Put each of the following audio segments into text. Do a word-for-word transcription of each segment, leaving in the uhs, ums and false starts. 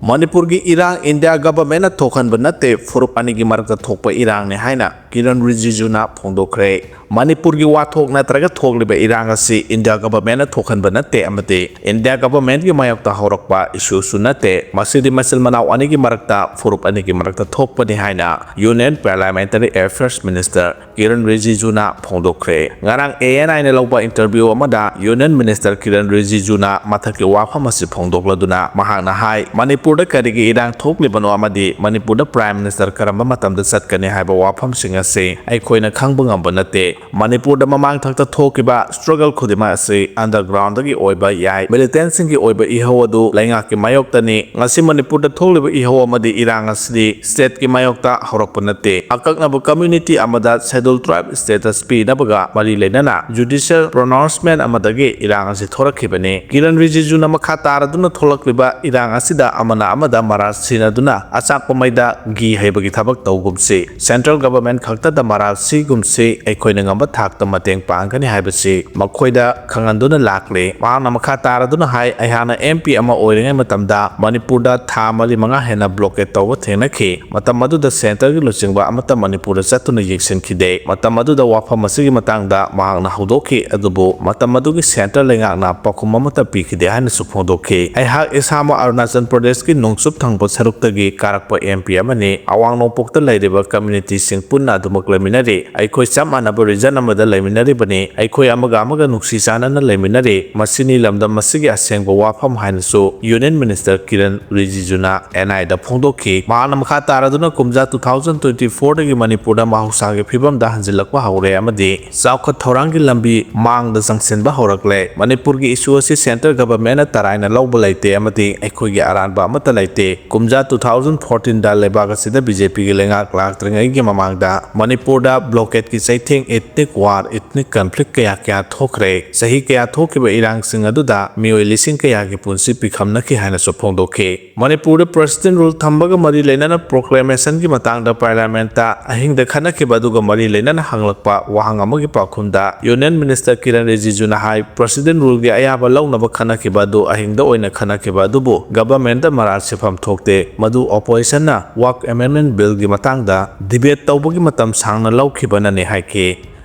ꯃꯅꯤꯄꯨꯔꯒꯤ ꯏꯔꯥꯡ ꯏꯟꯗꯤꯌꯥ ꯒꯚꯔꯟꯃꯦꯟꯠꯅ ꯊꯣꯛꯍꯟꯕ ꯅꯠꯇꯦ, ꯐꯨꯔꯨꯞ ꯑꯅꯤꯒꯤ ꯃꯔꯛꯇ ꯊꯣꯛꯄ ꯏꯔꯥꯡꯅꯤ ꯍꯥꯏꯅ ꯀꯤꯔꯟ ꯔꯤꯖꯤꯖꯨꯅ ꯐꯣꯡꯗꯣꯛꯈ꯭ꯔꯦ꯫ ꯃꯅꯤꯄꯨꯔꯒꯤ ꯋꯥꯊꯣꯛ ꯅꯠꯇ꯭ꯔꯒ ꯊꯣꯛꯂꯤꯕ ꯏꯔꯥꯡ ꯑꯁꯤ ꯏꯟꯗꯤꯌꯥ ꯒꯚꯔꯟꯃꯦꯟꯠꯅ ꯊꯣꯛꯍꯟꯕ ꯅꯠꯇꯦ ꯑꯃꯗꯤ ꯏꯟꯗꯤꯌꯥ ꯒꯚꯔꯟꯃꯦꯟꯠꯀꯤ ꯃꯥꯌꯣꯛꯇ ꯍꯧꯔꯛꯄ ꯏꯁꯨꯁꯨ ꯅꯠꯇꯦ꯫ ꯃꯁꯤꯗꯤ ꯃꯆꯤꯟ ꯃꯅꯥꯎ ꯑꯅꯤꯒꯤ ꯃꯔꯛꯇ, ꯐꯨꯔꯨꯞ ꯑꯅꯤꯒꯤ ꯃꯔꯛꯇ ꯊꯣꯛꯄꯅꯤ ꯍꯥꯏꯅ Union Parliamentary Affairs Minister Kiran ꯔꯤꯖꯤꯖꯨꯅ ꯐꯣꯡꯗꯣꯛꯈ꯭ꯔꯦ꯫ ꯉꯔꯥꯡ ANIꯅ ꯂꯧꯕ interview ꯑꯃꯗ Union Minister ꯀꯤꯔꯟ ꯔꯤꯖꯤꯖꯨꯅ ꯃꯊꯛꯀꯤ ꯋꯥꯐꯝ ꯑꯁꯤ ꯐꯣꯡꯗꯣꯛꯂꯗꯨꯅ ꯃꯍꯥꯛꯅ ꯍꯥꯏ, ꯃꯅꯤꯄꯨꯔꯗ ꯀꯔꯤꯒꯤ ꯏꯔꯥꯡ ꯊꯣꯛꯂꯤꯕꯅꯣ ꯑꯃꯗꯤ ꯃꯅꯤꯄꯨꯔꯗ Prime Minister ꯀꯔꯝꯕ ꯃꯇꯝꯗ ꯆꯠꯀꯅꯤ ꯍꯥꯏꯕ ꯋꯥꯐꯝꯁꯤꯡ ꯑꯁꯤ ꯑꯩꯈꯣꯏꯅ ꯈꯪꯕ ꯉꯝꯕ ꯅꯠꯇꯦ꯫ ꯃꯅꯤꯄꯨꯔꯗ ꯃꯃꯥꯡ ꯊꯛꯇ ꯊꯣꯛꯈꯤꯕ struggle ꯈꯨꯗꯤꯡꯃꯛ ꯑꯁꯤ undergroundꯗꯒꯤ ꯑꯣꯏꯕ ꯌꯥꯏ꯫ Militantꯁꯤꯡꯒꯤ ꯑꯣꯏꯕ ꯏꯍꯧ ꯑꯗꯨ ꯂꯩꯉꯥꯛꯀꯤ ꯃꯥꯌꯣꯛꯇꯅꯤ꯫ ꯉꯁꯤ ꯃꯅꯤꯄꯨꯔꯗ ꯊꯣꯛꯂꯤꯕ ꯏꯍꯧ ꯑꯃꯗꯤ ꯏꯔꯥꯡ ꯑꯁꯤꯗꯤ stateꯀꯤ ꯃꯥꯌꯣꯛꯇ ꯍꯧꯔꯛꯄ ꯅꯠꯇꯦ꯫ ꯑꯀꯛꯅꯕ community ꯑꯃꯗ Scheduled Tribe status ꯄꯤꯅꯕꯒ ꯃꯔꯤ ꯂꯩꯅꯅ judicial pronouncement ꯑꯃꯗꯒꯤ ꯏꯔꯥꯡ ꯑꯁꯤ ꯊꯣꯔꯛꯈꯤꯕꯅꯤ꯫ ꯀꯤꯔꯟ ꯔꯤꯖꯤꯖꯨꯅ ꯃꯈꯥ ꯇꯥꯔꯗꯨꯅ ꯊꯣꯛꯂꯛꯂꯤꯕ ꯏꯔꯥꯡ ꯑꯁꯤꯗ ꯑꯃꯅ ꯑꯃꯗ ꯃꯔꯥꯜ ꯁꯤꯟꯅꯗꯨꯅ ꯑꯆꯥꯛꯄ ꯃꯩꯗ ꯘꯤ ꯍꯩꯕꯒꯤ ꯊꯕꯛ ꯇꯧꯒꯨꯝꯁꯤ, central government ꯈꯛꯇꯗ ꯃꯔꯥꯜ ꯁꯤꯒꯨꯝꯁꯤ, ꯑꯩꯈꯣꯏꯅ ꯉꯝꯕ ꯊꯥꯛꯇ ꯃꯇꯦꯡ ꯄꯥꯡꯒꯅꯤ ꯍꯥꯏꯕꯁꯤ ꯃꯈꯣꯏꯗ ꯈꯪꯍꯟꯗꯨꯅ ꯂꯥꯛꯂꯤ꯫ ꯃꯍꯥꯛꯅ ꯃꯈꯥ ꯇꯥꯔꯗꯨꯅ ꯍꯥꯏ, ꯑꯩꯍꯥꯛꯅ MP ꯑꯃ ꯑꯣꯏꯔꯤꯉꯩ ꯃꯇꯝꯗ ꯃꯅꯤꯄꯨꯔꯗ ꯊꯥ ꯃꯔꯤ ꯃꯉꯥ ꯍꯦꯟꯅ blockade ꯇꯧꯕ ꯊꯦꯡꯅꯈꯤ꯫ ꯃꯇꯝ ꯑꯗꯨꯗ centreꯒꯤ ꯂꯨꯆꯤꯡꯕ ꯑꯃꯠꯇ ꯃꯅꯤꯄꯨꯔꯗ ꯆꯠꯇꯨꯅ ꯌꯦꯡꯁꯤꯟꯈꯤꯗꯦ꯫ ꯃꯇꯝ ꯑꯗꯨꯗ ꯋꯥꯐꯝ ꯑꯁꯤꯒꯤ ꯃꯇꯥꯡꯗ ꯃꯍꯥꯛꯅ ꯍꯧꯗꯣꯛꯈꯤ, ꯑꯗꯨꯕꯨ ꯃꯇꯝ ꯑꯗꯨꯒꯤ centre ꯂꯩꯉꯥꯛꯅ ꯄꯥꯎꯈꯨꯝ ꯑꯃꯠꯇ ꯄꯤꯈꯤꯗꯦ ꯍꯥꯏꯅꯁꯨ ꯐꯣꯡꯗꯣꯛꯈꯤ꯫ ꯑꯩꯍꯥꯛ ꯏꯁꯥꯃꯛ ꯑꯔꯨꯅꯥꯆꯜ ꯄ꯭ꯔꯗꯦꯁꯀꯤ ꯅꯣꯡꯆꯨꯞ ꯊꯪꯕ ꯁꯔꯨꯛꯇꯒꯤ ꯀꯥꯔꯛꯄ MP ꯑꯃꯅꯤ꯫ ꯑꯋꯥꯡ ꯅꯣꯡꯄꯣꯛꯇ ꯂꯩꯔꯤꯕ communityꯁꯤꯡ ꯄꯨꯟꯅ ꯑꯗꯨꯃꯛ ꯂꯩꯃꯤꯟꯅꯔꯤ꯫ ꯑꯩꯈꯣꯏ ꯆꯞ ꯃꯥꯟꯅꯕ region ꯑꯃꯗ ꯂꯩꯃꯤꯟꯅꯔꯤꯕꯅꯤ꯫ ꯑꯩꯈꯣꯏ ꯑꯃꯒ ꯑꯃꯒ ꯅꯨꯡꯁꯤ ꯆꯥꯟꯅꯅ ꯂꯩꯃꯤꯟꯅꯔꯤ꯫ ꯃꯁꯤꯅꯤ ꯂꯝꯗꯝ ꯑꯁꯤꯒꯤ ꯑꯁꯦꯡꯕ ꯋꯥꯐꯝ ꯍꯥꯏꯅꯁꯨ Union Minister ꯀꯤꯔꯟ ꯔꯤꯖꯤꯖꯨꯅ NIꯗ ꯐꯣꯡꯗꯣꯛꯈꯤ꯫ ꯃꯍꯥꯛꯅ ꯃꯈꯥ ꯇꯥꯔꯗꯨꯅ ꯀꯨꯝꯖꯥ two thousand twenty fourꯗꯒꯤ ꯃꯅꯤꯄꯨꯔꯗ ꯃꯍꯧꯁꯥꯒꯤ ꯐꯤꯕꯝꯗ ꯍꯟꯖꯤꯜꯂꯛꯄ ꯍꯧꯔꯦ ꯑꯃꯗꯤ ꯆꯥꯎꯈꯠ ꯊꯧꯔꯥꯡꯒꯤ ꯂꯝꯕꯤ ꯃꯥꯡꯗ ꯆꯪꯁꯤꯟꯕ ꯍꯧꯔꯛꯂꯦ꯫ ꯃꯅꯤꯄꯨꯔꯒꯤ issue ꯑꯁꯤ centre governmentꯅ ꯇꯔꯥꯏꯅ ꯂꯧꯕ ꯂꯩꯇꯦ ꯑꯃꯗꯤ ꯑꯩꯈꯣꯏꯒꯤ ꯑꯔꯥꯟꯕ ꯑꯃꯠꯇ ꯂꯩꯇꯦ꯫ ꯀꯨꯝꯖꯥ two thousand fourteenꯗ ꯂꯩꯕꯥꯛ ꯑꯁꯤꯗ BJPꯒꯤ ꯂꯩꯉꯥꯛ ꯂꯥꯛꯇ꯭ꯔꯤꯉꯩꯒꯤ ꯃꯃꯥꯡꯗ ꯃꯅꯤꯄꯨꯔꯗ blockadeꯀꯤ ꯆꯩꯊꯦꯡ, ethnic war, ethnic conflict ꯀꯌꯥ ꯀꯌꯥ ꯊꯣꯛꯈ꯭ꯔꯦ꯫ ꯆꯍꯤ ꯀꯌꯥ ꯊꯣꯛꯈꯤꯕ ꯏꯔꯥꯡꯁꯤꯡ ꯑꯗꯨꯗ ꯃꯤꯑꯣꯏ ꯂꯤꯁꯤꯡ ꯀꯌꯥꯒꯤ ꯄꯨꯟꯁꯤ ꯄꯤꯈꯝꯅꯈꯤ ꯍꯥꯏꯅꯁꯨ ꯐꯣꯡꯗꯣꯛꯈꯤ꯫ ꯃꯅꯤꯄꯨꯔꯗ President Rule ꯊꯝꯕꯒ ꯃꯔꯤ ꯂꯩꯅꯅ proclamationꯒꯤ ꯃꯇꯥꯡꯗ Parliamentꯇ ꯑꯍꯤꯡꯗ ꯈꯟꯅꯈꯤꯕ ꯑꯗꯨꯒ ꯃꯔꯤ ꯂꯩꯅꯅ ꯍꯪꯂꯛꯄ ꯋꯥꯍꯪ ꯑꯃꯒꯤ ꯄꯥꯎꯈꯨꯝꯗ Union Minister ꯀꯤꯔꯟ ꯔꯤꯖꯤꯖꯨꯅ ꯍꯥꯏ, President Ruleꯒꯤ ꯑꯌꯥꯕ ꯂꯧꯅꯕ ꯈꯟꯅꯈꯤꯕ ꯑꯗꯨ ꯑꯍꯤꯡꯗ ꯑꯣꯏꯅ ꯈꯟꯅꯈꯤꯕ ꯑꯗꯨꯕꯨ governmentꯗ ꯁꯦꯐꯝ ꯊꯣꯛꯇꯦ꯫ ꯃꯗꯨ oppositionꯅ Waqf Amendment Billꯒꯤ ꯃꯇꯥꯡꯗ debate ꯇꯧꯕꯒꯤ ꯃꯇꯝ ꯁꯥꯡꯅ ꯂꯧꯈꯤꯕꯅꯅꯤ ꯍꯥꯏꯈꯤ꯫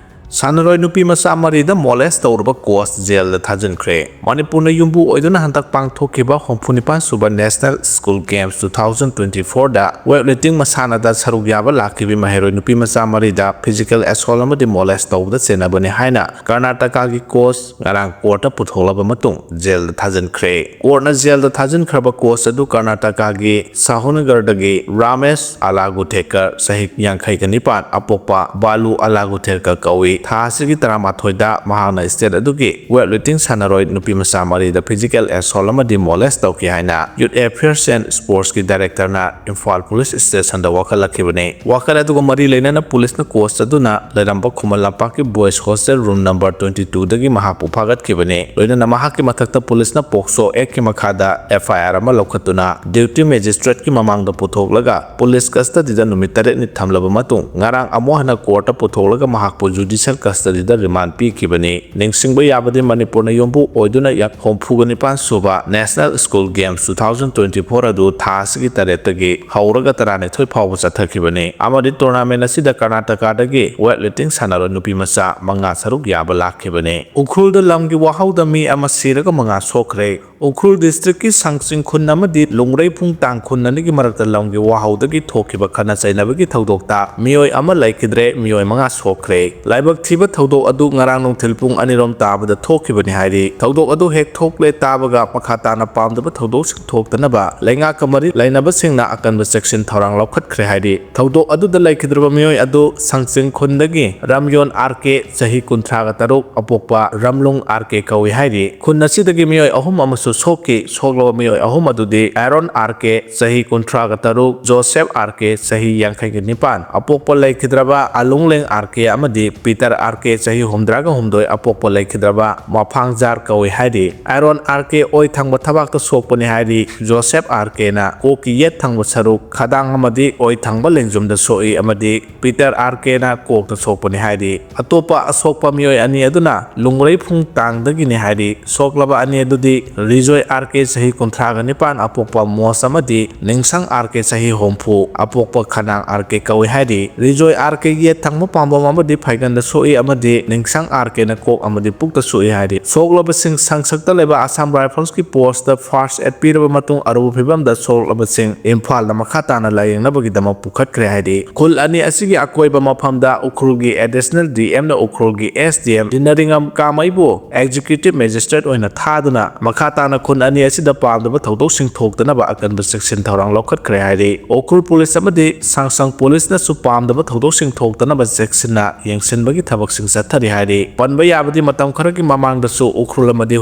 ꯁꯥꯟꯅꯔꯣꯏ ꯅꯨꯄꯤ ꯃꯆꯥ ꯃꯔꯤꯗ molest ꯇꯧꯔꯕ coach jailꯗ ꯊꯥꯖꯤꯟꯈ꯭ꯔꯦ꯫ ꯃꯅꯤꯄꯨꯔꯅ ꯌꯨꯝꯕꯨ ꯑꯣꯏꯗꯨꯅ ꯍꯟꯗꯛ ꯄꯥꯡꯊꯣꯛꯈꯤꯕ ꯍꯨꯝꯐꯨ ꯅꯤꯄꯥꯟ ꯁꯨꯕ National School Games two thousand twenty-fourꯗ weightlifting ꯃꯁꯥꯟꯅꯗ ꯁꯔꯨꯛ ꯌꯥꯕ ꯂꯥꯛꯈꯤꯕ ꯃꯍꯩꯔꯣꯏ ꯅꯨꯄꯤ ꯃꯆꯥ ꯃꯔꯤꯗ physical assault ꯑꯃꯗꯤ molest ꯇꯧꯕꯗ ꯆꯦꯟꯅꯕꯅꯤ ꯍꯥꯏꯅ ꯀꯔꯅꯥꯇꯀꯥꯒꯤ coach ꯉꯔꯥꯡ courtꯇ ꯄꯨꯊꯣꯛꯂꯕ ꯃꯇꯨꯡ jailꯗ ꯊꯥꯖꯤꯟꯈ꯭ꯔꯦ꯫ Courtꯅ jailꯗ ꯊꯥꯖꯤꯟꯈ꯭ꯔꯕ coach ꯑꯗꯨ ꯀꯔꯅꯥꯇꯀꯥꯒꯤ ꯁꯥꯍꯨꯅꯒꯔꯗꯒꯤ ꯔꯥꯃꯦꯁ ꯑꯂꯥꯒꯨꯊꯦꯀꯔ, ꯆꯍꯤ ꯌꯥꯡꯈꯩꯒ ꯅꯤꯄꯥꯟ, ꯑꯄꯣꯛꯄ ꯕꯥꯂꯨ ꯑꯂꯥꯒꯨꯊꯦꯀꯔ ꯀꯧꯏ꯫ ꯊꯥ ꯑꯁꯤꯒꯤ ꯇꯔꯥꯃꯥꯊꯣꯏꯗ ꯃꯍꯥꯛꯅ state ꯑꯗꯨꯒꯤ weightlifting ꯁꯥꯟꯅꯔꯣꯏ ꯅꯨꯄꯤ ꯃꯆꯥ ꯃꯔꯤꯗ physical assault ꯑꯃꯗꯤ molest ꯇꯧꯈꯤ ꯍꯥꯏꯅ Youth Affairs and Sportsꯀꯤ directorꯅ Imphal police stationꯗ ꯋꯥꯀꯠꯂꯛꯈꯤꯕꯅꯤ꯫ ꯋꯥꯀꯠ ꯑꯗꯨꯒ ꯃꯔꯤ ꯂꯩꯅꯅ policeꯅ coach ꯑꯗꯨꯅ ꯂꯩꯔꯝꯕ ꯈꯨꯃꯟ ꯂꯝꯄꯥꯛꯀꯤ boys hostel room number twenty twoꯗꯒꯤ ꯃꯍꯥꯛꯄꯨ ꯐꯥꯒꯠꯈꯤꯕꯅꯤ꯫ ꯂꯣꯏꯅꯅ ꯃꯍꯥꯛꯀꯤ ꯃꯊꯛꯇ policeꯅ POCSO Actꯀꯤ ꯃꯈꯥꯗ F I R ꯑꯃ ꯂꯧꯈꯠꯇꯨꯅ duty magistrateꯀꯤ ꯃꯃꯥꯡꯗ ꯄꯨꯊꯣꯛꯂꯒ police custodyꯗ ꯅꯨꯃꯤꯠ ꯇꯔꯦꯠꯅꯤ ꯊꯝꯂꯕ ꯃꯇꯨꯡ ꯉꯔꯥꯡ ꯑꯃꯨꯛ ꯍꯟꯅ courtꯇ ꯄꯨꯊꯣꯛꯂꯒ ꯃꯍꯥꯛꯄꯨ judicial custodyꯗ remand ꯄꯤꯈꯤꯕꯅꯤ꯫ ꯅꯤꯡꯁꯤꯡꯕ ꯌꯥꯕꯗꯤ ꯃꯅꯤꯄꯨꯔꯅ ꯌꯨꯝꯕꯨ ꯑꯣꯏꯗꯨꯅ ꯌꯥ-, ꯍꯨꯝꯐꯨꯒ ꯅꯤꯄꯥꯟ ꯁꯨꯕ National School Games two thousand twenty-four ꯑꯗꯨ ꯊꯥ ꯑꯁꯤꯒꯤ ꯇꯔꯦꯠꯇꯒꯤ ꯍꯧꯔꯒ ꯇꯔꯥꯅꯤꯊꯣꯏ ꯐꯥꯎꯕ ꯆꯠꯊꯈꯤꯕꯅꯤ ꯑꯃꯗꯤ tournament ꯑꯁꯤꯗ ꯀꯔꯅꯥꯇꯀꯥꯗꯒꯤ weightlifting ꯁꯥꯟꯅꯔꯣꯏ ꯅꯨꯄꯤ ꯃꯆꯥ ꯃꯉꯥ ꯁꯔꯨꯛ ꯌꯥꯕ ꯂꯥꯛꯈꯤꯕꯅꯤ꯫ ꯎꯈ꯭ꯔꯨꯜꯗ ꯂꯝꯒꯤ ꯋꯥꯍꯧꯗ ꯃꯤ ꯑꯃ ꯁꯤꯔꯒ ꯃꯉꯥ ꯁꯣꯛꯈ꯭ꯔꯦ꯫ ꯎꯈ꯭ꯔꯨꯜ districtꯀꯤ ꯁꯥꯡꯆꯤꯡ ꯈꯨꯟ ꯑꯃꯗꯤ ꯂꯨꯡꯔꯩꯐꯨꯡ ꯇꯥꯡ ꯈꯨꯟ ꯑꯅꯤꯒꯤ ꯃꯔꯛꯇ ꯂꯝꯒꯤ ꯋꯥꯍꯧꯗꯒꯤ ꯊꯣꯛꯈꯤꯕ ꯈꯠꯅ ꯆꯩꯅꯕꯒꯤ ꯊꯧꯗꯣꯛꯇ ꯃꯤꯑꯣꯏ ꯑꯃ ꯂꯩꯈꯤꯗ꯭ꯔꯦ, ꯃꯤꯑꯣꯏ ꯃꯉꯥ ꯁꯣꯛꯈ꯭ꯔꯦ꯫ ꯂꯥꯏꯕꯛ ꯊꯤꯕ ꯊꯧꯗꯣꯛ ꯑꯗꯨ ꯉꯔꯥꯡ ꯅꯨꯡꯊꯤꯜ ꯄꯨꯡ ꯑꯅꯤꯔꯣꯝ ꯇꯥꯕꯗ ꯊꯣꯛꯈꯤꯕꯅꯤ ꯍꯥꯏꯔꯤ꯫ ꯊꯧꯗꯣꯛ ꯑꯗꯨ ꯍꯦꯛ ꯊꯣꯛꯂꯦ ꯇꯥꯕꯒ ꯃꯈꯥ ꯇꯥꯅ ꯄꯥꯝꯗꯕ ꯊꯧꯗꯣꯛꯁꯤꯡ ꯊꯣꯛꯇꯅꯕ ꯂꯩꯉꯥꯛꯀ ꯃꯔꯤ ꯂꯩꯅꯕꯁꯤꯡꯅ ꯑꯀꯟꯕ ꯆꯦꯛꯁꯤꯟ ꯊꯧꯔꯥꯡ ꯂꯧꯈꯠꯈ꯭ꯔꯦ ꯍꯥꯏꯔꯤ꯫ ꯊꯧꯗꯣꯛ ꯑꯗꯨꯗ ꯂꯩꯈꯤꯗ꯭ꯔꯕ ꯃꯤꯑꯣꯏ ꯑꯗꯨ ꯁꯥꯡꯆꯤꯡ ꯈꯨꯟꯗꯒꯤ ꯔꯥꯝꯌꯣꯟ R K, ꯆꯍꯤ ꯀꯨꯟꯊ꯭ꯔꯥꯒ ꯇꯔꯨꯛ, ꯑꯄꯣꯛꯄ ꯔꯥꯝꯂꯨꯡ R K ꯀꯧꯏ ꯍꯥꯏꯔꯤ꯫ ꯈꯨꯟ ꯑꯁꯤꯗꯒꯤ ꯃꯤꯑꯣꯏ ꯑꯍꯨꯝ ꯑꯃꯁꯨ ꯁꯣꯛꯈꯤ꯫ ꯁꯣꯛꯂꯕ ꯃꯤꯑꯣꯏ ꯑꯍꯨꯝ ꯑꯗꯨꯗꯤ ꯑꯥꯏꯔꯣꯟ R K, ꯆꯍꯤ ꯀꯨꯟꯊ꯭ꯔꯥꯒ ꯇꯔꯨꯛ, ꯖꯣꯁꯦꯐ R K, ꯆꯍꯤ ꯌꯥꯡꯈꯩꯒ ꯅꯤꯄꯥꯟ, ꯑꯄꯣꯛꯄ ꯂꯩꯈꯤꯗ꯭ꯔꯕ ꯑꯂꯨꯡꯂꯦꯡ R K ꯑꯃꯗꯤ ꯄꯤꯇꯔ R K, ꯆꯍꯤ ꯍꯨꯝꯗ꯭ꯔꯥꯒ ꯍꯨꯝꯗꯣꯏ, ꯑꯄꯣꯛꯄ ꯂꯩꯈꯤꯗ꯭ꯔꯕ ꯃꯐꯥꯡꯖꯥꯔ ꯀꯧꯏ ꯍꯥꯏꯔꯤ꯫ ꯑꯥꯏꯔꯣꯟ R K ꯑꯣꯏ ꯊꯪꯕ ꯊꯕꯥꯛꯇ ꯁꯣꯛꯄꯅꯤ ꯍꯥꯏꯔꯤ꯫ ꯖꯣꯁꯦꯐ R Kꯅ ꯀꯣꯛꯀꯤ ꯌꯦꯠ ꯊꯪꯕ ꯁꯔꯨꯛ, ꯈꯗꯥꯡ ꯑꯃꯗꯤ ꯑꯣꯏ ꯊꯪꯕ ꯂꯦꯡꯖꯨꯝꯗ ꯁꯣꯛꯏ ꯑꯃꯗꯤ ꯄꯤꯇꯔ R Kꯅ ꯀꯣꯛꯇ ꯁꯣꯛꯄꯅꯤ ꯍꯥꯏꯔꯤ꯫ ꯑꯇꯣꯞꯄ ꯑꯁꯣꯛꯄ ꯃꯤꯑꯣꯏ ꯑꯅꯤ ꯑꯗꯨꯅ ꯂꯨꯡꯔꯩꯐꯨꯡ ꯇꯥꯡꯗꯒꯤꯅꯤ ꯍꯥꯏꯔꯤ꯫ ꯁꯣꯛꯂꯕ ꯑꯅꯤ ꯑꯗꯨꯗꯤ ꯔꯤ ꯔꯤꯖꯣꯏ ꯑꯥꯔ ꯀꯦ ꯆꯍꯤ ꯀꯨꯟꯊ꯭ꯔꯥꯒ ꯅꯤꯄꯥꯟ ꯑꯄꯣꯛꯄ ꯃꯣꯁ ꯑꯃꯗꯤ ꯅꯤꯡꯁꯪ ꯑꯥꯔ ꯀꯦ ꯆꯍꯤ ꯍꯨꯝꯐꯨ ꯑꯄꯣꯛꯄ ꯈꯅꯥꯡ ꯑꯥꯔ ꯀꯦ ꯀꯧꯏ ꯍꯥꯏꯔꯤ꯫ ꯔꯤꯖꯣꯏ ꯑꯥꯔ ꯀꯦꯒꯤ ꯌꯦꯠ ꯊꯪꯕ ꯄꯥꯝꯕꯣꯝ ꯑꯃꯗꯤ ꯐꯩꯒꯟꯗ ꯁꯣꯛꯏ ꯑꯃꯗꯤ ꯅꯤꯡꯁꯪ ꯑꯥꯔ ꯀꯦꯅ ꯀꯣꯛ ꯑꯃꯗꯤ ꯄꯨꯛꯇ ꯁꯣꯛꯏ ꯍꯥꯏꯔꯤ꯫ ꯁꯣꯛꯂꯕꯁꯤꯡ ꯁꯪꯁꯛꯇ ꯂꯩꯕ ꯑꯁꯥꯝ ꯔꯥꯏꯐꯜꯁꯀꯤ ꯄꯣꯁꯇ ꯐꯥꯔꯁ ꯑꯦꯗ ꯄꯤꯔꯕ ꯃꯇꯨꯡ ꯑꯔꯨꯕ ꯐꯤꯕꯝꯗ ꯁꯣꯛꯂꯕꯁꯤꯡ ꯏꯝꯐꯥꯜꯗ ꯃꯈꯥ ꯇꯥꯅ ꯂꯥꯌꯦꯡꯅꯕꯒꯤꯗꯃꯛ ꯄꯨꯈꯠꯈ꯭ꯔꯦ ꯍꯥꯏꯔꯤ꯫ ꯈꯨꯜ ꯑꯅꯤ ꯑꯁꯤꯒꯤ ꯑꯀꯣꯏꯕ ꯃꯐꯝꯗ ꯎꯈ꯭ꯔꯨꯜꯒꯤ ꯑꯦꯗꯤꯁꯅꯦꯜ ꯗꯤ ꯑꯦꯝꯅ ꯎꯈ꯭ꯔꯨꯜꯒꯤ ꯑꯦꯁ ꯗꯤ ꯑꯦꯝ ꯖꯤꯅꯔꯤꯉꯝ ꯀꯥꯃꯩꯕꯨ ꯑꯦꯛꯖꯤꯀ꯭ꯌꯨꯇꯤꯚ ꯃꯦꯖꯤꯁꯇ꯭ꯔꯦꯠ ꯑꯣꯏꯅ ꯊꯥꯗꯨꯅ ꯃꯈꯥ ꯇꯥꯅ ꯈꯨꯟ ꯑꯅꯤ ꯑꯁꯤꯗ ꯄꯥꯝꯗꯕ ꯊꯧꯗꯣꯛꯁꯤꯡ ꯊꯣꯛꯇꯅꯕ ꯑꯀꯟꯕ ꯆꯦꯛꯁꯤꯟ ꯊꯧꯔꯥꯡ ꯂꯧꯈꯠꯈ꯭ꯔꯦ ꯍꯥꯏꯔꯤ꯫ ꯎꯈ꯭ꯔꯨꯜ ꯄꯨꯂꯤꯁ ꯑꯃꯗꯤ ꯁꯥꯡꯁꯪ ꯄꯨꯂꯤꯁꯅꯁꯨ ꯄꯥꯝꯗꯕ ꯊꯧꯗꯣꯛꯁꯤꯡ ꯊꯣꯛꯇꯅꯕ ꯆꯦꯛꯁꯤꯟꯅ ꯌꯦꯡꯁꯤꯟꯕꯒꯤ ꯊꯕꯛꯁꯤꯡ ꯆꯠꯊꯔꯤ ꯍꯥꯏꯔꯤ꯫ ꯄꯟꯕ ꯌꯥꯕꯗꯤ ꯃꯇꯝ ꯈꯔꯒꯤ ꯃꯃꯥꯡꯗꯁꯨ ꯎꯈ꯭ꯔꯨꯜ ꯑꯃꯗꯤ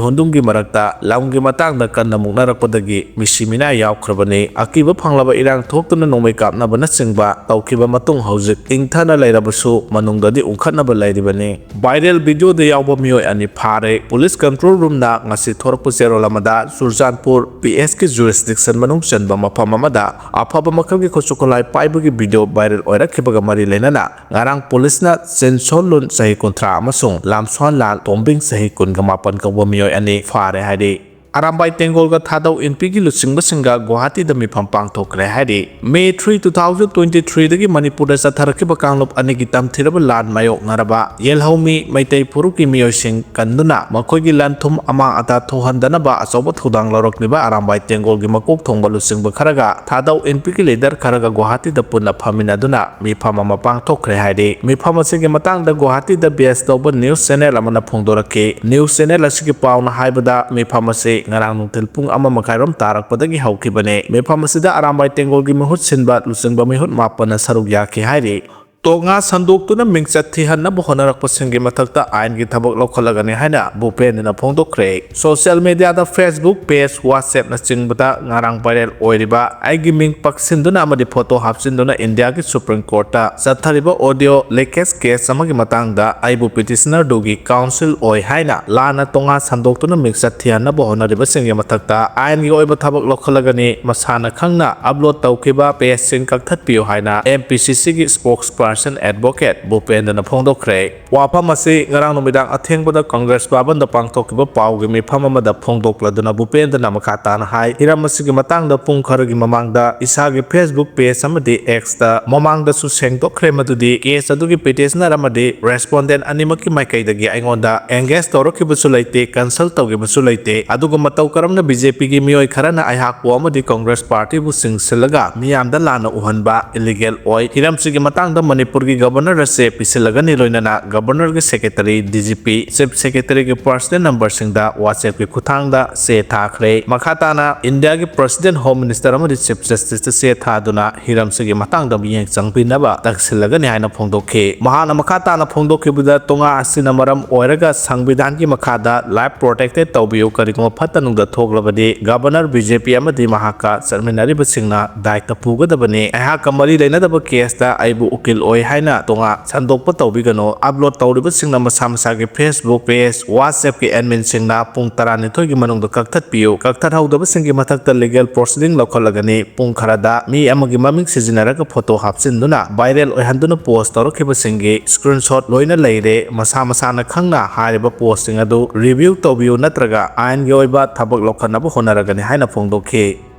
ꯍꯨꯟꯗꯨꯝꯒꯤ ꯃꯔꯛꯇ ꯂꯝꯒꯤ ꯃꯇꯥꯡꯗ ꯀꯟꯅ ꯃꯨꯛꯅꯔꯛꯄꯗꯒꯤ ꯃꯤꯁꯤ ꯃꯤꯅꯥ ꯌꯥꯎꯈ꯭ꯔꯕꯅꯤ꯫ ꯑꯀꯤꯕ ꯐꯪꯂꯕ ꯏꯔꯥꯡ ꯊꯣꯛꯇꯨꯅ ꯅꯣꯡꯃꯩ ꯀꯥꯞꯅꯕꯅꯆꯤꯡꯕ ꯇꯧꯈꯤꯕ ꯃꯇꯨꯡ ꯍꯧꯖꯤꯛ ꯏꯪꯊꯅ ꯂꯩꯔꯕꯁꯨ ꯃꯅꯨꯡꯗꯗꯤ ꯎꯪꯈꯠꯅꯕ ꯂꯩꯔꯤꯕꯅꯤ꯫ ꯚꯥꯏꯔꯦꯜ ꯚꯤꯗꯤꯑꯣꯗ ꯌꯥꯎꯕ ꯃꯤꯑꯣꯏ ꯑꯅꯤ ꯐꯥꯔꯦ꯫ ꯄꯨꯂꯤꯁ ꯀꯟꯇ꯭ꯔꯣꯜ ꯔꯨꯝꯅ ꯉꯁꯤ ꯊꯣꯔꯛꯄ ꯆꯦꯔꯣꯜ ꯑꯃꯗ ꯆꯨꯔꯆꯥꯟꯄꯨꯔ ꯄꯤ ꯑꯦꯁꯀꯤ ꯖꯨꯔꯤꯁꯗꯤꯛꯁꯟ ꯃꯅꯨꯡ ꯆꯟꯕ ꯃꯐꯝ ꯑꯃꯗ ꯑꯐꯕ ꯃꯈꯜꯒꯤ ꯈꯨꯠꯁꯨ ꯈꯨꯠꯂꯥꯏ ꯄꯥꯏꯕꯒꯤ ꯚꯤꯗꯤꯑꯣ ꯚꯥꯏꯔꯦꯜ ꯑꯣꯏꯔꯛꯈꯤꯕꯒ ꯃꯔꯤ ꯂꯩꯅꯅ ꯉꯔꯥꯡ ꯄꯨꯂꯤꯁꯅ ꯆꯤꯟꯁꯣꯟ ꯂꯨꯟ ꯆꯍꯤ ꯀꯨꯟꯊ꯭ꯔꯥ ꯑꯃꯁꯨꯡ ꯂꯥꯝꯁ꯭ꯋꯥꯟ ꯂꯥꯜ ꯇꯣꯝꯕꯤꯡ ꯆꯍꯤ ꯀꯨꯟꯒ ꯃꯥꯄꯟ ꯀꯧꯕ ꯃꯤꯑꯣꯏ ꯑꯅꯤ ꯐꯥꯔꯦ ꯍꯥꯏꯔꯤ꯫ ꯑꯔꯥꯝꯕꯥꯏ ꯇꯦꯡꯒꯣꯜꯒ ꯊꯥꯗꯧ ꯏꯟꯄꯤꯒꯤ ꯂꯨꯆꯤꯡꯕꯁꯤꯡꯒ ꯒꯨꯋꯥꯍꯥꯇꯤꯗ ꯃꯤꯐꯝ ꯄꯥꯡꯊꯣꯛꯈ꯭ꯔꯦ ꯍꯥꯏꯔꯤ꯫ May three, two thousand twenty threeꯗꯒꯤ ꯃꯅꯤꯄꯨꯔꯗ ꯆꯠꯊꯔꯛꯈꯤꯕ ꯀꯥꯡꯂꯨꯞ ꯑꯅꯤꯒꯤ ꯇꯝꯊꯤꯔꯕ ꯂꯥꯟ ꯃꯥꯌꯣꯛꯅꯔꯕ ꯌꯦꯜꯍꯧꯃꯤ ꯃꯩꯇꯩ ꯐꯨꯔꯨꯞꯀꯤ ꯃꯤꯑꯣꯏꯁꯤꯡ ꯀꯟꯗꯨꯅ ꯃꯈꯣꯏꯒꯤ ꯂꯟ ꯊꯨꯝ ꯑꯃꯥꯡ ꯑꯇꯥ ꯊꯣꯛꯍꯟꯗꯅꯕ ꯑꯆꯧꯕ ꯊꯧꯗꯥꯡ ꯂꯧꯔꯛꯂꯤꯕ ꯑꯔꯥꯝꯕꯥꯏ ꯇꯦꯡꯒꯣꯜꯒꯤ ꯃꯀꯣꯛ ꯊꯣꯡꯕ ꯂꯨꯆꯤꯡꯕ ꯈꯔꯒ ꯊꯥꯗꯧ ꯏꯟꯄꯤꯒꯤ ꯂꯤꯗꯔ ꯈꯔꯒ ꯒꯨꯋꯥꯍꯥꯇꯤꯗ ꯄꯨꯟꯅ ꯐꯝꯃꯤꯟꯅꯗꯨꯅ ꯃꯤꯐꯝ ꯑꯃ ꯄꯥꯡꯊꯣꯛꯈ꯭ꯔꯦ ꯍꯥꯏꯔꯤ꯫ ꯃꯤꯐꯝ ꯑꯁꯤꯒꯤ ꯃꯇꯥꯡꯗ ꯒꯨꯋꯥꯍꯥꯇꯤꯗ ꯕꯦꯁ ꯇꯧꯕ ꯅ꯭ꯌꯨꯁ ꯆꯦꯅꯦꯜ ꯑꯃꯅ ꯐꯣꯡꯗꯣꯔꯛꯈꯤ꯫ ꯅ꯭ꯌꯨꯁ ꯆꯦꯅꯦꯜ ꯑꯁꯤꯒꯤ ꯄꯥꯎꯅ ꯍꯥꯏꯕꯗ ꯃꯤꯐꯝ ꯑꯁꯤ ꯉꯔꯥꯡ ꯅꯨꯡꯊꯤꯜ ꯄꯨꯡ ꯑꯃ ꯃꯈꯥꯏꯔꯣꯝ ꯇꯥꯔꯛꯄꯗꯒꯤ ꯍꯧꯈꯤꯕꯅꯤ꯫ ꯃꯤꯐꯝ ꯑꯁꯤꯗ ꯑꯔꯥꯝꯕꯥꯏ ꯇꯦꯡꯒꯣꯜꯒꯤ ꯃꯍꯨꯠ ꯁꯤꯟꯕ ꯂꯨꯆꯤꯡꯕ ꯃꯤꯍꯨꯠ ꯃꯥꯄꯟꯅ ꯁꯔꯨꯛ ꯌꯥꯈꯤ ꯍꯥꯏꯔꯤ꯫ ꯇꯣꯉꯥ ꯁꯟꯗꯣꯛꯇꯨꯅ ꯃꯤꯡꯆꯠ ꯊꯤꯍꯟꯅꯕ ꯍꯣꯠꯅꯔꯛꯄꯁꯤꯡꯒꯤ ꯃꯊꯛꯇ ꯑꯥꯏꯟꯒꯤ ꯊꯕꯛ ꯂꯧꯈꯠꯂꯒꯅꯤ ꯍꯥꯏꯅ ꯚꯨꯄꯦꯟꯗꯅ ꯐꯣꯡꯗꯣꯛꯈ꯭ꯔꯦ꯫ ꯁꯣꯁꯤꯌꯦꯜ ꯃꯤꯗꯤꯌꯥꯗ Facebook ꯄꯦꯖ, WhatsAppꯅꯆꯤꯡꯕꯗ ꯉꯔꯥꯡ ꯚꯥꯏꯔꯦꯜ ꯑꯣꯏꯔꯤꯕ ꯑꯩꯒꯤ ꯃꯤꯡ ꯄꯛꯁꯤꯟꯗꯨꯅ ꯑꯃꯗꯤ ꯐꯣꯇꯣ ꯍꯥꯞꯆꯤꯟꯗꯨꯅ ꯏꯟꯗꯤꯌꯥꯒꯤ ꯁꯨꯄ꯭ꯔꯤꯝ ꯀꯣꯔꯠꯇ ꯆꯠꯊꯔꯤꯕ ꯑꯣꯗꯤꯑꯣ ꯂꯤꯀꯦꯖ ꯀꯦꯁ ꯑꯃꯒꯤ ꯃꯇꯥꯡꯗ ꯑꯩꯕꯨ ꯄꯤꯇꯤꯁꯅꯔꯗꯨꯒꯤ ꯀꯥꯎꯟꯁꯤꯜ ꯑꯣꯏ ꯍꯥꯏꯅ ꯂꯥꯟꯅ ꯇꯣꯉꯥꯟ ꯁꯟꯗꯣꯛꯇꯨꯅ ꯃꯤꯡꯆꯠ ꯊꯤꯍꯟꯅꯕ ꯍꯣꯠꯅꯔꯤꯕꯁꯤꯡꯒꯤ ꯃꯊꯛꯇ ꯑꯥꯏꯟꯒꯤ ꯑꯣꯏꯕ ꯊꯕꯛ ꯂꯧꯈꯠꯂꯒꯅꯤ꯫ ꯃꯁꯥꯅ ꯈꯪꯅ ꯑꯞꯂꯣꯗ ꯇꯧꯈꯤꯕ ꯄꯦꯖꯁꯤꯡ ꯀꯛꯊꯠꯄꯤꯌꯨ ꯍꯥꯏꯅ M P C Cꯒꯤ ꯁ꯭ꯄꯣꯛꯁ Person Advocate ꯚꯨꯄꯦꯟꯗ꯭ꯔꯅ ꯐꯣꯡꯗꯣꯛꯈ꯭ꯔꯦ꯫ ꯋꯥꯐꯝ ꯑꯁꯤ ꯉꯔꯥꯡ ꯅꯨꯃꯤꯗꯥꯡ ꯑꯊꯦꯡꯕꯗ ꯀꯪꯒ꯭ꯔꯦꯁ ꯚꯕꯟꯗ ꯄꯥꯡꯊꯣꯛꯈꯤꯕ ꯄꯥꯎꯒꯤ ꯃꯤꯐꯝ ꯑꯃꯗ ꯐꯣꯡꯗꯣꯛꯂꯗꯨꯅ ꯚꯨꯄꯦꯟꯗ꯭ꯔꯅ ꯃꯈꯥ ꯇꯥꯅ ꯍꯥꯏ, ꯍꯤꯔꯝ ꯑꯁꯤꯒꯤ ꯃꯇꯥꯡꯗ ꯄꯨꯡ ꯈꯔꯒꯤ ꯃꯃꯥꯡꯗ ꯏꯁꯥꯒꯤ Facebook page ꯑꯃꯗꯤ X ꯇ ꯃꯃꯥꯡꯗꯁꯨ ꯁꯦꯡꯗꯣꯛꯈ꯭ꯔꯦ, ꯃꯗꯨꯗꯤ case ꯑꯗꯨꯒꯤ petitioner ꯑꯃꯗꯤ respondent ꯑꯅꯤꯃꯛꯀꯤ ꯃꯥꯏꯀꯩꯗꯒꯤ ꯑꯩꯉꯣꯟꯗ engage ꯇꯧꯔꯛꯈꯤꯕꯁꯨ ꯂꯩꯇꯦ, consult ꯇꯧꯈꯤꯕꯁꯨ ꯂꯩꯇꯦ꯫ ꯑꯗꯨꯒ ꯃꯇꯧ ꯀꯔꯝꯅ BJP ꯒꯤ ꯃꯤꯑꯣꯏ ꯈꯔꯅ ꯑꯩꯍꯥꯛꯄꯨ ꯑꯃꯗꯤ Congress party ꯕꯨ ꯆꯤꯡꯁꯤꯜꯂꯒ ꯃꯤꯌꯥꯝꯗ ꯂꯥꯟꯅ ꯎꯍꯟꯕ illegal ꯑꯣꯏ꯫ ꯍꯤꯔꯝꯁꯤꯒꯤ ꯃꯇꯥꯡꯗ ꯃꯅꯤꯄꯨꯔꯒꯤ Governor ꯑꯁꯦ ꯄꯤꯁꯤꯜꯂꯒꯅꯤ, ꯂꯣꯏꯅꯅ Governor ꯒꯤ secretary, DGP, Chief Secretary ꯒꯤ personal number ꯁꯤꯡꯗ WhatsApp ꯀꯤ ꯈꯨꯠꯊꯥꯡꯗ ꯆꯦ ꯊꯥꯈ꯭ꯔꯦ꯫ ꯃꯈꯥ ꯇꯥꯅ India ꯒꯤ President, Home Minister ꯑꯃꯗꯤ Chief Justice ꯇ ꯆꯦ ꯊꯥꯗꯨꯅ ꯍꯤꯔꯝꯁꯤꯒꯤ ꯃꯇꯥꯡꯗ ꯃꯤꯠꯌꯦꯡ ꯆꯪꯕꯤꯅꯕ ꯇꯛꯁꯤꯜꯂꯒꯅꯤ ꯍꯥꯏꯅ ꯐꯣꯡꯗꯣꯛꯈꯤ꯫ ꯃꯍꯥꯛꯅ ꯃꯈꯥ ꯇꯥꯅ ꯐꯣꯡꯗꯣꯛꯈꯤꯕꯗ, ꯇꯣꯉꯥ ꯑꯁꯤꯅ ꯃꯔꯝ ꯑꯣꯏꯔꯒ ꯁꯪꯕꯤꯙꯥꯟꯒꯤ ꯃꯈꯥꯗ life protected ꯇꯧꯕꯤꯌꯨ, ꯀꯔꯤꯒꯨꯝꯕ ꯐꯠꯇ ꯅꯨꯡꯗ ꯊꯣꯛꯂꯕꯗꯤ Governor, BJP ꯑꯃꯗꯤ ꯃꯍꯥꯛꯀ ꯆꯠꯃꯤꯟꯅꯔꯤꯕꯁꯤꯡꯅ ꯗꯥꯏꯇ ꯄꯨꯒꯗꯕꯅꯤ꯫ ꯑꯩꯍꯥꯛꯀ ꯃꯔꯤ ꯂꯩꯅꯗꯕ case ꯇ ꯑꯩꯕꯨ ꯎꯀꯤꯜ ꯑꯣꯏ ꯍꯥꯏꯅ ꯇꯣꯉꯥ ꯁꯟꯗꯣꯛꯄ ꯇꯧꯕꯤꯒꯅꯨ꯫ Upload ꯇꯧꯔꯤꯕꯁꯤꯡꯅ ꯃꯁꯥ ꯃꯁꯥꯒꯤ Facebook page, WhatsApp ꯀꯤ admin ꯁꯤꯡꯅ ꯄꯨꯡ ꯇꯔꯥꯅꯤꯊꯣꯏꯒꯤ ꯃꯅꯨꯡꯗ ꯀꯛꯊꯠꯄꯤꯌꯨ꯫ ꯀꯛꯊꯠꯍꯧꯗꯕꯁꯤꯡꯒꯤ ꯃꯊꯛꯇ legal proceeding ꯂꯧꯈꯠꯂꯒꯅꯤ꯫ ꯄꯨꯡ ꯈꯔꯗ ꯃꯤ ꯑꯃꯒꯤ ꯃꯃꯤꯡ ꯁꯤꯖꯤꯟꯅꯔꯒ photo ꯍꯥꯞꯆꯤꯟꯗꯨꯅ viral ꯑꯣꯏꯍꯟꯗꯨꯅ post ꯇꯧꯔꯛꯈꯤꯕꯁꯤꯡꯒꯤ screenshot ꯂꯣꯏꯅ ꯂꯩꯔꯦ꯫ ꯃꯁꯥ ꯃꯁꯥꯅ ꯈꯪꯅ ꯍꯥꯏꯔꯤꯕ post ꯁꯤꯡ ꯑꯗꯨ review ꯇꯧꯕꯤꯌꯨ, ꯅꯠꯇ꯭ꯔꯒ ꯑꯥꯏꯟꯒꯤ ꯑꯣꯏꯕ ꯊꯕꯛ ꯂꯧꯈꯠꯅꯕ ꯍꯣꯠꯅꯔꯒꯅꯤ ꯍꯥꯏꯅ ꯐꯣꯡꯗꯣꯛꯈꯤ꯫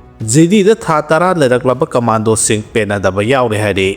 ꯖꯤꯔꯤꯗ ꯊꯥ ꯇꯔꯥ ꯂꯩꯔꯛꯂꯕ ꯀꯃꯥꯟꯗꯣꯁꯤꯡ ꯄꯦꯟꯅꯗꯕ ꯌꯥꯎꯔꯦ ꯍꯥꯏꯔꯤ꯫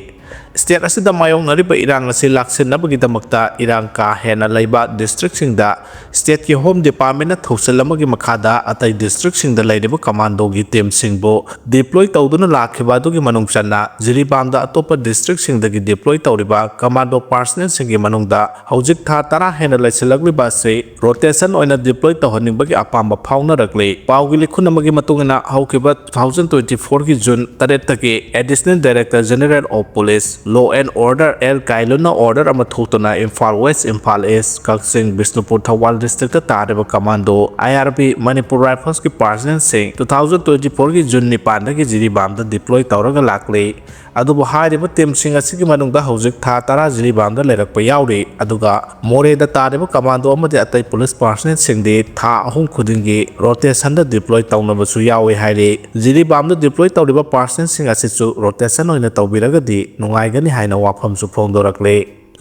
State ꯑꯁꯤꯗ ꯃꯥꯌꯣꯛꯅꯔꯤꯕ ꯏꯔꯥꯡ ꯑꯁꯤ ꯂꯥꯛꯁꯤꯟꯅꯕꯒꯤꯗꯃꯛꯇ ꯏꯔꯥꯡ ꯀꯥ ꯍꯦꯟꯅ ꯂꯩꯕ district ꯁꯤꯡꯗ state ꯀꯤ Home Department ꯅ ꯊꯧꯁꯤꯜ ꯑꯃꯒꯤ ꯃꯈꯥꯗ ꯑꯇꯩ district ꯁꯤꯡꯗ ꯂꯩꯔꯤꯕ ꯀꯃꯥꯟꯗꯣꯒꯤ team ꯁꯤꯡꯕꯨ deploy ꯇꯧꯗꯨꯅ ꯂꯥꯛꯈꯤꯕ ꯑꯗꯨꯒꯤ ꯃꯅꯨꯡ ꯆꯟꯅ ꯖꯤꯔꯤꯕꯥꯝꯗ ꯑꯇꯣꯞꯄ district ꯁꯤꯡꯗꯒꯤ deploy ꯇꯧꯔꯤꯕ commando personnel ꯁꯤꯡꯒꯤ ꯃꯅꯨꯡꯗ ꯍꯧꯖꯤꯛ ꯊꯥ ꯇꯔꯥ ꯍꯦꯟꯅ ꯂꯩꯁꯤꯜꯂꯛꯂꯤꯕ ꯑꯁꯤ rotation ꯑꯣꯏꯅ deploy ꯇꯧꯍꯟꯅꯤꯡꯕꯒꯤ ꯑꯄꯥꯝꯕ ꯐꯥꯎꯅꯔꯛꯂꯤ꯫ ꯄꯥꯎꯒꯤ ꯂꯤꯈꯨꯟ ꯑꯃꯒꯤ ꯃꯇꯨꯡ ꯏꯟꯅ, ꯍꯧꯈꯤꯕ two thousand twenty four ꯒꯤ June ꯇꯔꯦꯠꯇꯒꯤ Additional Director General of Police, Law and Order L ꯀꯥꯏꯂꯨꯅ order ꯑꯃ ꯊꯣꯛꯇꯨꯅ ꯏꯝꯐꯥꯜ West, ꯏꯝꯐꯥꯜ East, ꯀꯛꯆꯤꯡ, ꯕꯤꯁꯅꯨꯄꯨꯔ, ꯊꯧꯕꯥꯜ district ꯇ ꯇꯥꯔꯤꯕ commando, IRB, Manipur Rifles ꯀꯤ personnel ꯁꯤꯡ two thousand twenty four ꯒꯤ June ꯅꯤꯄꯥꯟꯗꯒꯤ ꯖꯤꯔꯤꯕꯥꯝꯗ deploy ꯇꯧꯔꯒ ꯂꯥꯛꯂꯤ꯫ ꯑꯗꯨꯕꯨ ꯍꯥꯏꯔꯤꯕ team ꯁꯤꯡ ꯑꯁꯤꯒꯤ ꯃꯅꯨꯡꯗ ꯍꯧꯖꯤꯛ ꯊꯥ ꯇꯔꯥ ꯖꯤꯔꯤꯕꯥꯝꯗ ꯂꯩꯔꯛꯄ ꯌꯥꯎꯔꯤ꯫ ꯑꯗꯨꯒ ꯃꯣꯔꯦꯗ ꯇꯥꯔꯤꯕ commando ꯑꯃꯗꯤ ꯑꯇꯩ police personnel ꯁꯤꯡꯗꯤ ꯊꯥ ꯑꯍꯨꯝ ꯈꯨꯗꯤꯡꯒꯤ rotation ꯗ deploy ꯇꯧꯅꯕꯁꯨ ꯌꯥꯎꯏ ꯍꯥꯏꯔꯤ꯫ ꯖꯤꯔꯤꯕꯥꯝꯗ deploy ꯇꯧꯔꯤꯕ personnel ꯁꯤꯡ ꯑꯁꯤꯁꯨ rotation ꯑꯣꯏꯅ ꯇꯧꯕꯤꯔꯒꯗꯤ ꯅꯨꯡꯉꯥꯏꯒꯅꯤ꯫ ꯀꯅꯤ ꯍꯥꯏꯅ ꯋꯥꯐꯝꯁꯨ ꯐꯣꯡꯗꯣꯔꯛꯂꯤ꯫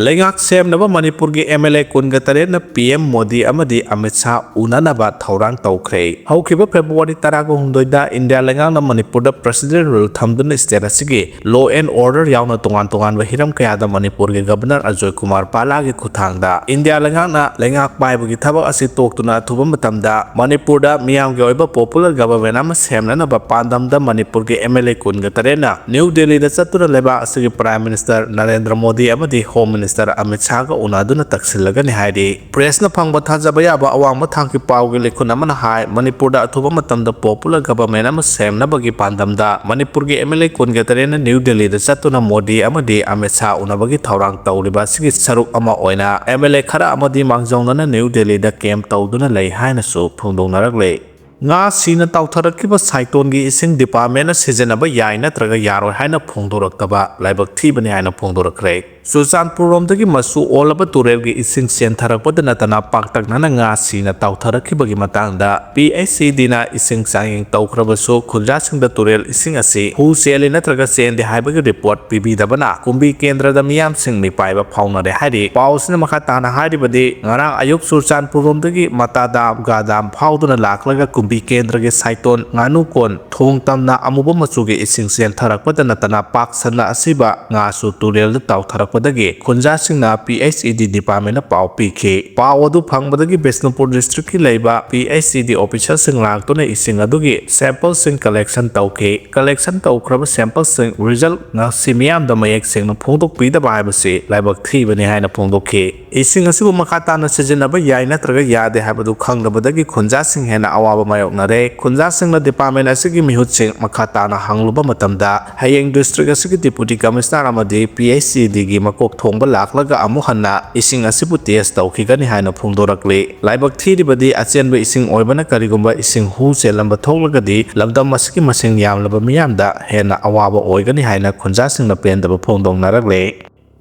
ꯂꯩꯉꯥꯛ ꯁꯦꯝꯅꯕ ꯃꯅꯤꯄꯨꯔꯒꯤ ꯑꯦꯝ ꯑꯦꯜ ꯑꯦ ꯀꯨꯟꯒ ꯇꯔꯦꯠꯅ ꯄꯤ ꯑꯦꯝ ꯃꯣꯗꯤ ꯑꯃꯗꯤ ꯑꯃꯤꯠ ꯁꯥꯍ ꯎꯅꯅꯕ ꯊꯧꯔꯥꯡ ꯇꯧꯈ꯭ꯔꯦ꯫ ꯍꯧꯈꯤꯕ ꯐꯦꯕ꯭ꯔꯨꯋꯥꯔꯤ ꯇꯔꯥꯒ ꯍꯨꯝꯗꯣꯏꯗ ꯏꯟꯗꯤꯌꯥ ꯂꯩꯉꯥꯛꯅ ꯃꯅꯤꯄꯨꯔꯗ presidential rule ꯊꯝꯗꯨꯅ state ꯑꯁꯤꯒꯤ law and order ꯌꯥꯎꯅ ꯇꯣꯉꯥꯟ ꯇꯣꯉꯥꯟꯕ ꯍꯤꯔꯝ ꯀꯌꯥꯗ ꯃꯅꯤꯄꯨꯔꯒꯤ governor ꯑꯖꯣꯏ ꯀꯨꯃꯥꯔ ꯄꯥꯂꯥꯒꯤ ꯈꯨꯠꯊꯥꯡꯗ ꯏꯟꯗꯤꯌꯥ ꯂꯩꯉꯥꯛꯅ ꯂꯩꯉꯥꯛ ꯄꯥꯏꯕꯒꯤ ꯊꯕꯛ ꯑꯁꯤ ꯇꯣꯛꯇꯨꯅ ꯑꯊꯨꯕ ꯃꯇꯝꯗ ꯃꯅꯤꯄꯨꯔꯗ ꯃꯤꯌꯥꯝꯒꯤ ꯑꯣꯏꯕ popular government ꯑꯃ ꯁꯦꯝꯅꯅꯕ ꯄꯥꯟꯗꯝꯗ ꯃꯅꯤꯄꯨꯔꯒꯤ ꯑꯦꯝ ꯑꯦꯜ ꯑꯦ ꯀꯨꯟꯒ ꯇꯔꯦꯠꯅ ꯅ꯭ꯌꯨ ꯗꯦꯜꯂꯤꯗ ꯆꯠꯇꯨꯅ ꯂꯩꯕꯥꯛ ꯑꯁꯤꯒꯤ Prime Minister ꯅꯔꯦꯟꯗ꯭ꯔ ꯃꯣꯗꯤ ꯑꯃꯗꯤ Home Minister ꯑꯃꯤꯠ ꯁꯥꯍꯒ ꯎꯅꯗꯨꯅ ꯇꯛꯁꯤꯜꯂꯒꯅꯤ ꯍꯥꯏꯔꯤ꯫ Pressꯅ ꯐꯪꯕ ꯊꯥꯖꯕ ꯌꯥꯕ ꯑꯋꯥꯡꯕ ꯊꯥꯛꯀꯤ ꯄꯥꯎꯒꯤ ꯂꯩꯈꯨꯟ ꯑꯃꯅ ꯍꯥꯏ, ꯃꯅꯤꯄꯨꯔꯗ ꯑꯊꯨꯕ ꯃꯇꯝꯗ popular government ꯑꯃ ꯁꯦꯝꯅꯕꯒꯤ ꯄꯥꯟꯗꯝꯗ ꯃꯅꯤꯄꯨꯔꯒꯤ ꯑꯦꯝ ꯑꯦꯜ ꯑꯦ ꯀꯨꯟꯒ ꯇꯔꯦꯠꯅ ꯅ꯭ꯌꯨ ꯗꯦꯜꯂꯤꯗ ꯆꯠꯇꯨꯅ ꯃꯣꯗꯤ ꯑꯃꯗꯤ ꯑꯃꯤꯠ ꯁꯥꯍ ꯎꯅꯕꯒꯤ ꯊꯧꯔꯥꯡ ꯇꯧꯔꯤꯕ ꯑꯁꯤꯒꯤ ꯁꯔꯨꯛ ꯑꯃ ꯑꯣꯏꯅ ꯑꯦꯝ ꯑꯦꯜ ꯑꯦ ꯈꯔ ꯑꯃꯗꯤ ꯃꯥꯡꯖꯧꯅꯅ ꯅ꯭ꯌꯨ ꯗꯦꯜꯂꯤꯗ camp ꯇꯧꯗꯨꯅ ꯂꯩ ꯍꯥꯏꯅꯁꯨ ꯐꯣꯡꯗꯣꯛꯅꯔꯛꯂꯤ꯫ ꯉꯥ ꯁꯤꯅ ꯇꯥꯎꯊꯔꯛꯈꯤꯕ ꯁꯥꯏꯇꯣꯟꯒꯤ ꯏꯁꯤꯡ departmentꯅ ꯁꯤꯖꯤꯟꯅꯕ ꯌꯥꯏ ꯅꯠꯇ꯭ꯔꯒ ꯌꯥꯔꯣꯏ ꯍꯥꯏꯅ ꯐꯣꯡꯗꯣꯔꯛꯇꯕ ꯂꯥꯏꯕꯛ ꯊꯤꯕꯅꯤ ꯍꯥꯏꯅ ꯐꯣꯡꯗꯣꯔꯛꯈ꯭ꯔꯦ꯫ ꯆꯨꯔꯆꯥꯟꯄꯨꯔꯔꯣꯝꯗꯒꯤ ꯃꯆꯨ ꯑꯣꯜꯂꯕ ꯇꯨꯔꯦꯜꯒꯤ ꯏꯁꯤꯡ ꯆꯦꯟꯊꯔꯛꯄꯗ ꯅꯠꯇꯅ ꯄꯥꯛꯇꯛꯅꯅ ꯉꯥ ꯁꯤꯅ ꯇꯥꯎꯊꯔꯛꯈꯤꯕꯒꯤ ꯃꯇꯥꯡꯗ P H E Dꯅ ꯏꯁꯤꯡ ꯆꯥꯡꯌꯦꯡ ꯇꯧꯈ꯭ꯔꯕꯁꯨ ꯈꯨꯟꯖꯥꯁꯤꯡꯗ ꯇꯨꯔꯦꯜ ꯏꯁꯤꯡ ꯑꯁꯤ ꯍꯨ ꯆꯦꯜꯂꯤ ꯅꯠꯇ꯭ꯔꯒ ꯆꯦꯟꯗꯦ ꯍꯥꯏꯕꯒꯤ report ꯄꯤꯕꯤꯗꯕꯅ ꯀꯨꯝꯕꯤ ꯀꯦꯟꯗ꯭ꯔꯗ ꯃꯤꯌꯥꯝꯁꯤꯡ ꯃꯤꯄꯥꯏꯕ ꯐꯥꯎꯅꯔꯦ ꯍꯥꯏꯔꯤ꯫ ꯄꯥꯎ ꯑꯁꯤꯅ ꯃꯈꯥ ꯇꯥꯅ ꯍꯥꯏꯔꯤꯕꯗꯤ, ꯉꯔꯥꯡ ꯑꯌꯨꯛ ꯆꯨꯔꯆꯥꯟꯄꯨꯔꯔꯣꯝꯗꯒꯤ ꯃꯇꯥ ꯗꯥꯝ, ꯒꯥ ꯗꯥꯝ ꯐꯥꯎꯗꯨꯅ ꯂꯥꯛꯂꯒ ꯀꯨꯝꯕꯤ ꯀꯦꯟꯗ꯭ꯔꯒꯤ ꯁꯥꯏꯇꯣꯟ ꯉꯥꯅꯨ ꯀꯣꯟ ꯊꯣꯡ ꯇꯝꯅ ꯑꯃꯨꯕ ꯃꯆꯨꯒꯤ ꯏꯁꯤꯡ ꯆꯦꯟꯊꯔꯛꯄꯗ ꯅꯠꯇꯅ ꯄꯥꯛ ꯁꯟꯅ ꯑꯁꯤꯕ ꯉꯥꯁꯨ ꯇꯨꯔꯦꯜꯗ ꯇꯥꯎꯊꯔꯛꯄꯗꯒꯤ ꯈꯨꯟꯖꯥꯁꯤꯡꯅ P H E D departmentꯇ ꯄꯥꯎ ꯄꯤꯈꯤ꯫ ꯄꯥꯎ ꯑꯗꯨ ꯐꯪꯕꯗꯒꯤ ꯕꯤꯁꯅꯨꯄꯨꯔ districtꯀꯤ ꯂꯩꯕ P H E D officerꯁꯤꯡ ꯂꯥꯛꯇꯨꯅ ꯏꯁꯤꯡ ꯑꯗꯨꯒꯤ sampleꯁꯤꯡ collection ꯇꯧꯈꯤ꯫ Collection ꯇꯧꯈ꯭ꯔꯕ sampleꯁꯤꯡ result ꯉꯁꯤ ꯃꯤꯌꯥꯝꯗ ꯃꯌꯦꯛ ꯁꯦꯡꯅ ꯐꯣꯡꯗꯣꯛꯄꯤꯗꯕ ꯍꯥꯏꯕꯁꯤ ꯂꯥꯏꯕꯛ ꯊꯤꯕꯅꯤ ꯍꯥꯏꯅ ꯐꯣꯡꯗꯣꯛꯈꯤ꯫ ꯏꯁꯤꯡ ꯑꯁꯤꯕꯨ ꯃꯈꯥ ꯇꯥꯅ ꯁꯤꯖꯤꯟꯅꯕ ꯌꯥꯏ ꯅꯠꯇ꯭ꯔꯒ ꯌꯥꯗꯦ ꯍꯥꯏꯕꯗꯨ ꯈꯪꯗꯕꯗꯒꯤ ꯈꯨꯟꯖꯥꯁꯤꯡ ꯍꯦꯟꯅ ꯑꯋꯥꯕ ꯃꯥꯌꯣꯛꯅꯔꯦ꯫ ꯈꯨꯟꯖꯥꯁꯤꯡꯅ department ꯑꯁꯤꯒꯤ ꯃꯤꯍꯨꯠꯁꯤꯡ ꯃꯈꯥ ꯇꯥꯅ ꯍꯪꯂꯨꯕ ꯃꯇꯝꯗ, ꯍꯌꯦꯡ district ꯑꯁꯤꯒꯤ deputy commissioner ꯑꯃꯗꯤ P H E Dꯒꯤ ꯃꯀꯣꯛ ꯊꯣꯡꯕ ꯂꯥꯛꯂꯒ ꯑꯃꯨꯛ ꯍꯟꯅ ꯏꯁꯤꯡ ꯑꯁꯤꯕꯨ test ꯇꯧꯈꯤꯒꯅꯤ ꯍꯥꯏꯅ ꯐꯣꯡꯗꯣꯔꯛꯂꯤ꯫ ꯂꯥꯏꯕꯛ ꯊꯤꯔꯤꯕꯗꯤ, ꯑꯆꯦꯟꯕ ꯏꯁꯤꯡ ꯑꯣꯏꯕꯅ ꯀꯔꯤꯒꯨꯝꯕ ꯏꯁꯤꯡ ꯍꯨ ꯆꯦꯜꯂꯝꯕ ꯊꯣꯛꯂꯒꯗꯤ ꯂꯝꯗꯝ ꯑꯁꯤꯒꯤ ꯃꯁꯤꯡ ꯌꯥꯝꯂꯕ ꯃꯤꯌꯥꯝꯗ ꯍꯦꯟꯅ ꯑꯋꯥꯕ ꯑꯣꯏꯒꯅꯤ ꯍꯥꯏꯅ ꯈꯨꯟꯖꯥꯁꯤꯡꯅ ꯄꯦꯟꯗꯕ ꯐꯣꯡꯗꯣꯛꯅꯔꯛꯂꯤ꯫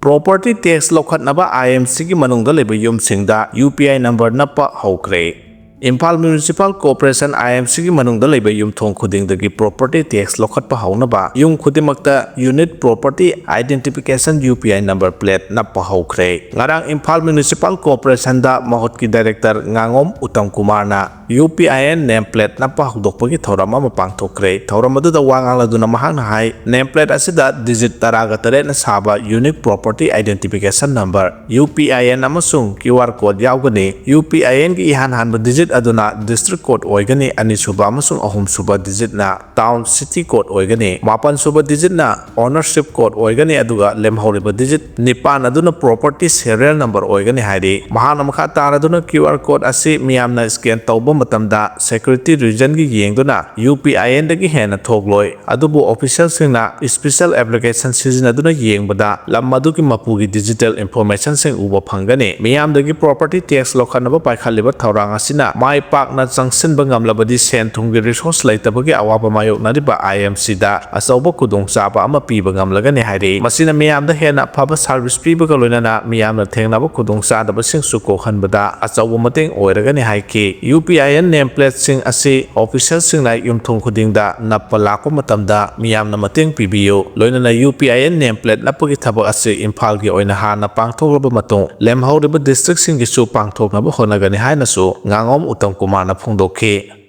Property tax ꯂꯧꯈꯠꯅꯕ I M Cꯒꯤ ꯃꯅꯨꯡꯗ ꯂꯩꯕ ꯌꯨꯝꯁꯤꯡꯗ U P I number ꯅꯞꯄ ꯍꯧꯈ꯭ꯔꯦ꯫ ꯏꯝꯐꯥꯜ ꯃ꯭ꯌꯨꯅꯤꯁꯤꯄꯥꯜ ꯀꯣꯔꯄꯣꯔꯦꯁꯟ, IMC, ꯒꯤ ꯃꯅꯨꯡꯗ ꯂꯩꯕ ꯌꯨꯝꯊꯣꯡ ꯈꯨꯗꯤꯡꯗꯒꯤ property tax ꯂꯧꯈꯠꯄ ꯍꯧꯅꯕ ꯌꯨꯝ ꯈꯨꯗꯤꯡꯃꯛꯇ unit property identification UPI number plate ꯅꯞꯄ ꯍꯧꯈ꯭ꯔꯦ꯫ ꯉꯔꯥꯡ ꯏꯝꯐꯥꯜ ꯃ꯭ꯌꯨꯅꯤꯁꯤꯄꯥꯜ ꯀꯣꯔꯄꯣꯔꯦꯁꯟꯗ ꯃꯍꯨꯠꯀꯤ ꯗꯥꯏꯔꯦꯛꯇꯔ ꯉꯥꯉꯣꯝ ꯎꯇꯝ ꯀꯨꯃꯥꯔꯅ UPIN name plate ꯅꯞꯄ ꯍꯧꯗꯣꯛꯄꯒꯤ ꯊꯧꯔꯝ ꯑꯃ ꯄꯥꯡꯊꯣꯛꯈ꯭ꯔꯦ꯫ ꯊꯧꯔꯝ ꯑꯗꯨꯗ ꯋꯥ ꯉꯥꯡꯂꯗꯨꯅ ꯃꯍꯥꯛꯅ ꯍꯥꯏ, name plate ꯑꯁꯤꯗ digit ꯇꯔꯥꯒ ꯇꯔꯦꯠꯅ ꯁꯥꯕ unique property identification number, UPIN ꯑꯃꯁꯨꯡ QR code ꯌꯥꯎꯒꯅꯤ꯫ UPIN ꯒꯤ ꯏꯍꯥꯟ ꯍꯥꯟꯕ digit ꯑꯗꯨꯅ district code ꯑꯣꯏꯒꯅꯤ, ꯑꯅꯤꯁꯨꯕ ꯑꯃꯁꯨꯡ ꯑꯍꯨꯝꯁꯨꯕ digit ꯅ town city code ꯑꯣꯏꯒꯅꯤ, ꯃꯥꯄꯟꯁꯨꯕ digit ꯅ ownership code ꯑꯣꯏꯒꯅꯤ, ꯑꯗꯨꯒ ꯂꯦꯝꯍꯧꯔꯤꯕ digit ꯅꯤꯄꯥꯟ ꯑꯗꯨꯅ property serial number ꯑꯣꯏꯒꯅꯤ ꯍꯥꯏꯔꯤ꯫ ꯃꯍꯥꯛꯅ ꯃꯈꯥ ꯇꯥꯔꯗꯨꯅ QR code ꯑꯁꯤ ꯃꯤꯌꯥꯝꯅ scan ꯇꯧꯕ ꯃꯇꯝꯗ security reason ꯒꯤ ꯌꯦꯡꯗꯨꯅ UPIN ꯗꯒꯤ ꯍꯦꯟꯅ ꯊꯣꯛꯂꯣꯏ, ꯑꯗꯨꯕꯨ official ꯁꯤꯡꯅ special application ꯁꯤꯖꯤꯟꯅꯗꯨꯅ ꯌꯦꯡꯕꯗ ꯂꯝ ꯑꯗꯨꯒꯤ ꯃꯄꯨꯒꯤ digital information ꯁꯤꯡ ꯎꯕ ꯐꯪꯒꯅꯤ꯫ ꯃꯤꯌꯥꯝꯗꯒꯤ property tax ꯂꯧꯈꯠꯅꯕ ꯄꯥꯏꯈꯠꯂꯤꯕ ꯊꯧꯔꯥꯡ ꯑꯁꯤꯅ ꯃꯥꯏ ꯄꯥꯛꯅ ꯆꯪꯁꯤꯟꯕ ꯉꯝꯂꯕꯗꯤ ꯁꯦꯟ ꯊꯨꯝꯒꯤ resource ꯂꯩꯇꯕꯒꯤ ꯑꯋꯥꯕ ꯃꯥꯌꯣꯛꯅꯔꯤꯕ IMC ꯗ ꯑꯆꯧꯕ ꯈꯨꯗꯣꯡꯆꯥꯕ ꯑꯃ ꯄꯤꯕ ꯉꯝꯂꯒꯅꯤ ꯍꯥꯏꯔꯤ꯫ ꯃꯁꯤꯅ ꯃꯤꯌꯥꯝꯗ ꯍꯦꯟꯅ ꯑꯐꯕ service ꯄꯤꯕꯒ ꯂꯣꯏꯅꯅ ꯃꯤꯌꯥꯝꯅ ꯊꯦꯡꯅꯕ ꯈꯨꯗꯣꯡꯆꯥꯗꯕꯁꯤꯡꯁꯨ ꯀꯣꯛꯍꯟꯕꯗ ꯑꯆꯧꯕ ꯃꯇꯦꯡ ꯑꯣꯏꯔꯒꯅꯤ ꯍꯥꯏꯈꯤ꯫ UPIN name plate ꯁꯤꯡ ꯑꯁꯤ official ꯁꯤꯡꯅ ꯌꯨꯝꯊꯣꯡ ꯈꯨꯗꯤꯡꯗ ꯅꯞꯄ ꯂꯥꯛꯄ ꯃꯇꯝꯗ ꯃꯤꯌꯥꯝꯅ ꯃꯇꯦꯡ ꯄꯤꯕꯤꯌꯨ꯫ ꯂꯣꯏꯅꯅ UPIN name plate ꯅꯞꯄꯒꯤ ꯊꯕꯛ ꯑꯁꯤ ꯏꯝꯐꯥꯜꯒꯤ ꯑꯣꯏꯅ ꯍꯥꯟꯅ ꯄꯥꯡꯊꯣꯛꯂꯕ ꯃꯇꯨꯡ ꯂꯦꯝꯍꯧꯔꯤꯕ district ꯁꯤꯡꯒꯤꯁꯨ ꯄꯥꯡꯊꯣꯛꯅꯕ ꯍꯣꯠꯅꯒꯅꯤ ꯍꯥꯏꯅꯁꯨ ꯉꯥꯉꯣꯝ ꯎꯇꯝ ꯀꯨꯃꯥꯔꯅ ꯐꯣꯡꯗꯣꯛꯈꯤ꯫